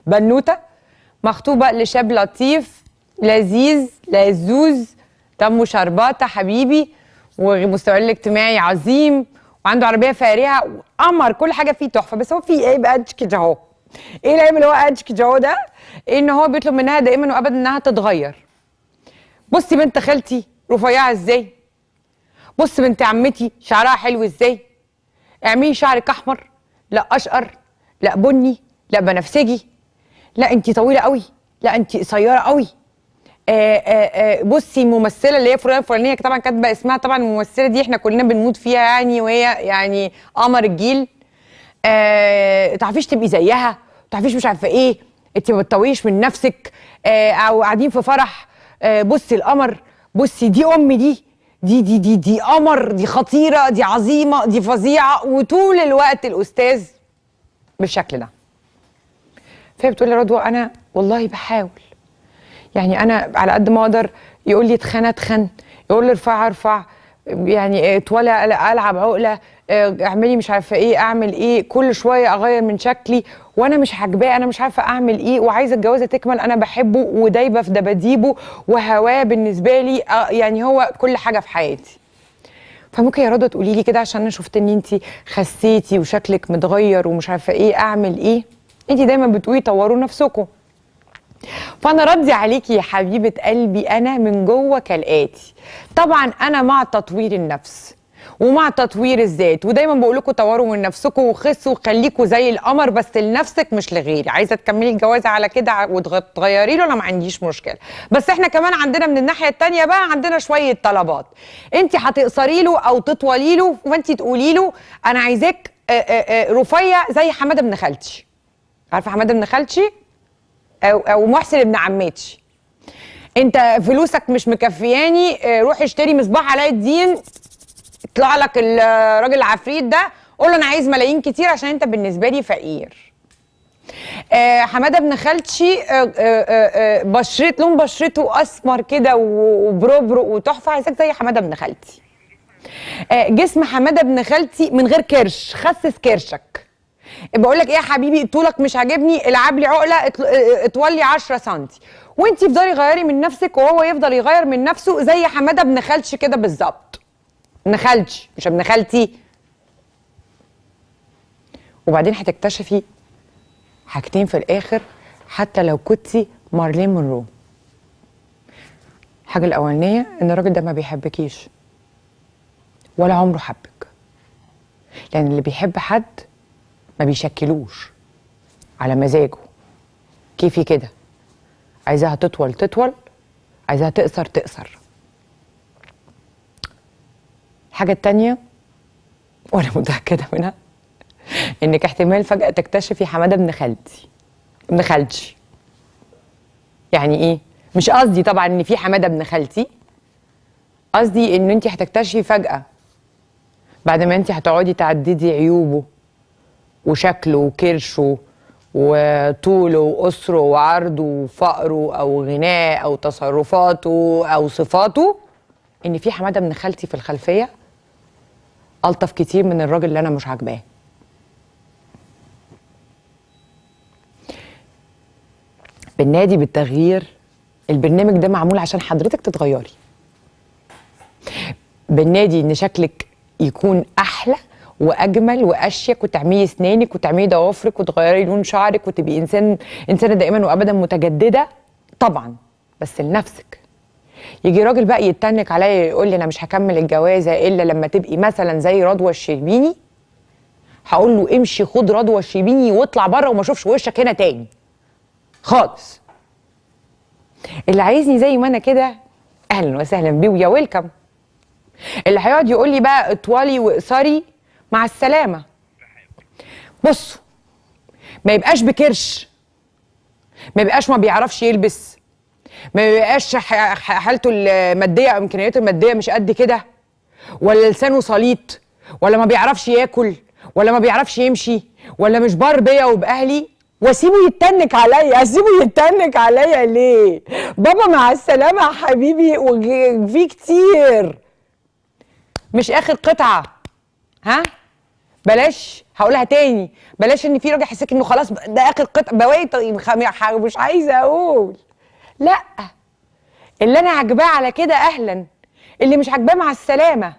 بنوته مخطوبه لشاب لطيف لذيذ لزوز، دمه شرباته حبيبي، ومستواه الاجتماعي عظيم، وعنده عربية فارهه وقمر، كل حاجة فيه تحفة. بس هو فيه عيب قد كده اهو. ايه العيب اللي هو قد كده اهو ده؟ ان هو بيطلب منها دائما وابدا انها تتغير. بصي بنت خالتي رفيعة ازاي، بص بنت عمتي شعرها حلو ازاي، اعملي شعرك احمر، لا اشقر، لا بني، لا بنفسجي، لا انت طويلة قوي، لا انت قصيرة قوي. بصي الممثلة اللي هي فلانه الفلانية، طبعا كاتبه اسمها، طبعا الممثلة دي احنا كلنا بنموت فيها يعني، وهي يعني قمر الجيل. تعرفيش تبقي زيها، تعرفيش مش عارفه ايه، انت ما بتطويش من نفسك. او قاعدين في فرح، بصي القمر، بصي دي امي، دي دي دي دي دي قمر، دي خطيرة، دي عظيمة، دي فظيعة. وطول الوقت الاستاذ بالشكل ده. فهي بتقول لي رضوى انا والله بحاول، يعني انا على قد ما اقدر، يقول لي اتخن اتخن، يقول لي ارفع ارفع، يعني اتولى العب عقله، اعملي مش عارفه ايه، اعمل ايه، كل شوية اغير من شكلي وانا مش عاجباه، انا مش عارفه اعمل ايه، وعايزه الجوازه تكمل، انا بحبه ودايبه في دباديبه وهواه بالنسبة لي، يعني هو كل حاجة في حياتي. فممكن يا رضوى تقولي لي كده، عشان انا شفت ان انت خسيتي وشكلك متغير ومش عارفه ايه، اعمل ايه؟ انت دايما بتقولي طوروا نفسكم. فانا ردي عليكي يا حبيبه قلبي انا من جوه كالاتي: طبعا انا مع تطوير النفس ومع تطوير الذات، ودايما بقول لكم طوروا من نفسكم وخسوا وخليكوا زي القمر، بس لنفسك مش لغيري. عايزه تكملي الجواز على كده وتغيري له، انا ما عنديش مشكلة. بس احنا كمان عندنا من الناحية الثانية بقى عندنا شوية طلبات. انت هتقصري له او تطولي له، فانت تقولي له انا عايزاك رفيع زي حمادة ابن خالتي. عارفه حمادة ابن خالتي؟ او محسن ابن عمتي. انت فلوسك مش مكفياني، روح اشتري مصباح علاء الدين، يطلع لك الراجل العفريت ده، قول له انا عايز ملايين كتير عشان انت بالنسبة لي فقير. حمادة ابن خالتي، بشرت لون بشرته اسمر كده وبربرق وتحفه، عايزاك زي حمادة ابن خالتي. جسم حمادة ابن خالتي من غير كرش، خسس كرشك. بقول لك ايه يا حبيبي، طولك مش عاجبني، العب لي عقله، اطولي 10 سم. وانتي افضلي غيري من نفسك وهو يفضل يغير من نفسه زي حمادة ابن خالتي كده بالظبط. ابن خالتي مش ابن خالتي. وبعدين هتكتشفي حاجتين في الاخر، حتى لو كنتي مارلين مونرو. الحاجة الاولانية ان الراجل ده ما بيحبكيش ولا عمره حبك، لان اللي بيحب حد ما بيشكلوش على مزاجه، كيفي كده، عايزاها تطول تطول، عايزاها تقصر تقصر. الحاجة التانية وانا متأكدة منها، انك احتمال فجأة تكتشفي حمادة ابن خالتي، ابن خالتي. يعني ايه؟ مش قصدي طبعا ان في حمادة ابن خالتي، قصدي ان انت هتكتشفي فجأة بعد ما انت هتقعدي تعددي عيوبه وشكله وكرشه وطوله وقصره وعرضه وفقره او غناه او تصرفاته او صفاته، ان في حمادة ابن خالتي في الخلفية الطف كتير من الراجل اللي انا مش عاجباه. بالنادي بالتغيير، البرنامج ده معمول عشان حضرتك تتغيري. بالنادي ان شكلك يكون احلى واجمل واشيك، وتعملي اسنانك وتعملي ضوافرك وتغيري لون شعرك وتبقي انسانه دائما وابدا متجددة طبعا، بس لنفسك. يجي راجل بقى يتنك عليا يقول لي انا مش هكمل الجوازه الا لما تبقي مثلا زي رضوى الشربيني، هقول له امشي خد رضوى الشربيني واطلع بره وما اشوفش وشك هنا تاني خالص. اللي عايزني زي ما انا كده اهلا وسهلا بيه ويا ويلكم. اللي هيقعد يقول لي بقى اطولي واقصري، مع السلامة. بصوا، ما يبقاش بكرش، ما يبقاش ما بيعرفش يلبس، ما يبقاش حالته المادية او امكانياته المادية مش قد كده، ولا لسانه سليط، ولا ما بيعرفش ياكل، ولا ما بيعرفش يمشي، ولا مش بار بيا وباهلي، واسيبه يتنك عليا. اسيبه يتنك عليا ليه؟ بابا مع السلامة يا حبيبي، وفي كتير مش اخر قطعه. ها بلاش هقولها تاني، بلاش ان في راجل يحسسك انه خلاص ده اخر قطع بواقي، طيب مش عايزه اقول. لا، اللي انا عاجباه على كده اهلا، اللي مش عاجباه مع السلامة.